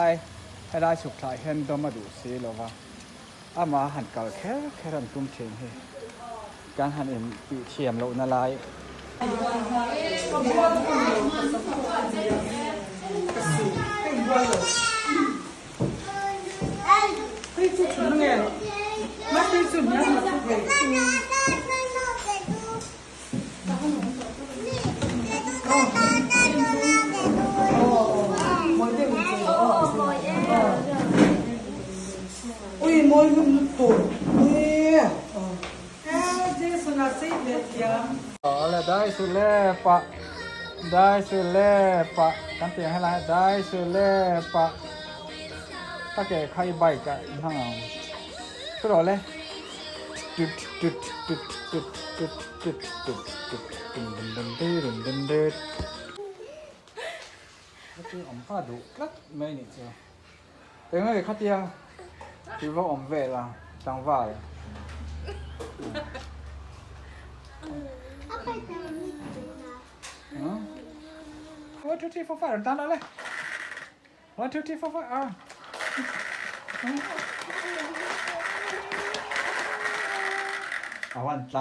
Ai, helai chhuk thlai hian dawm a duh si lo va, amah han kal kher kher an tum thin hi kan han in tih thiam lohna lai. Awle dai su le pa dai su le pa kan tih ang helai dai su le pa ka ke khai bike ah in hmang ang thu rawh le. Awm kha duh tlat mai nih chu eng nge khatia i va awm vel a tlangval 1 2 3 4 5 rawn tan rawh le. 1 2 3 4 5 ah. A wan tlang.